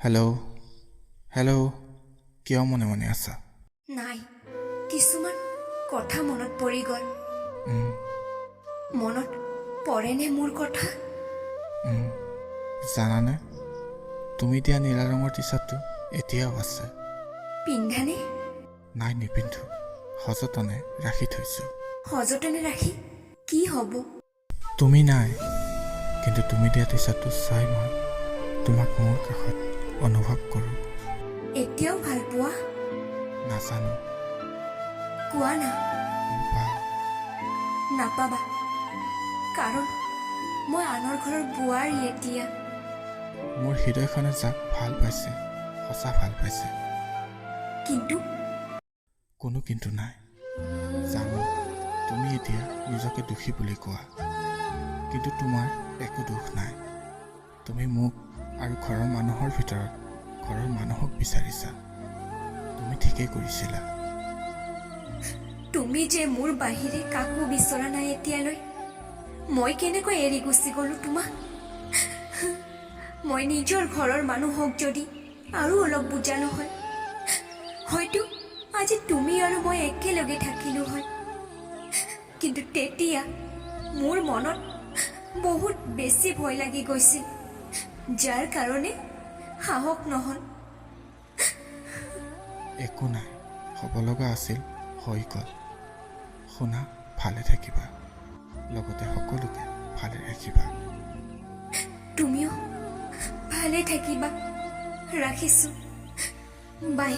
Hello', hello', কিয় মনে মনে আছা? নাই, কিছুমান কথা মনত পৰি গ'ল। মনত পৰেনে মোৰ কথা? জানানে, তুমি দিয়া নীলা ৰঙৰ টি চাৰ্টটো এতিয়াও আছে। পিন্ধানে? নাই, নিপিন্ধো। সযতনে ৰাখি থৈছোঁ। সযতনে ৰাখি কি হ'ব? তুমি নাই, কিন্তু তুমি দিয়া টি চাৰ্টটো চাই মই তোমাক মোৰ কাষত অনুভৱ কৰোঁ। এতিয়াও ভাল পোৱা? নাজানো। কোৱা না। পাওঁ। নাপাবা, কাৰণ মই আনৰ ঘৰৰ বোৱাৰী এতিয়া। মোৰ হৃদয়খনে যাক ভাল পাইছে, সঁচা ভাল পাইছে। কিন্তু? কোনো কিন্তু নাই। জানো, তুমি এতিয়া নিজকে দোষী বুলি কোৱা, কিন্তু তোমাৰ একো দোষ নাই। তুমি মোক আৰু ঘৰৰ মানুহৰ ভিতৰত ঘৰৰ মানুহক বিচাৰিছা। তুমি ঠিকেই কৰিছিলা। তুমি যে মোৰ বাহিৰে কাকো বিচৰা নাই এতিয়ালৈ, মই কেনেকৈ এৰি গুচি গ'লো তোমাক? মই নিজৰ ঘৰৰ মানুহক যদি আৰু অলপ বুজালো হয়, হয়তো আজি তুমি আৰু মই একেলগে থাকিলো হয়। কিন্তু তেতিয়া মোৰ মনত বহুত বেছি ভয় লাগি গৈছিল, যাৰ কাৰণে সাহস নহ'ল। একো নাই, হ'ব লগা আছিল হৈ গ'ল। শুনা, ভালে থাকিবা, লগতে সকলোকে ভালে ৰাখিবা। তুমিও ভালে থাকিবা। ৰাখিছোঁ, বাই।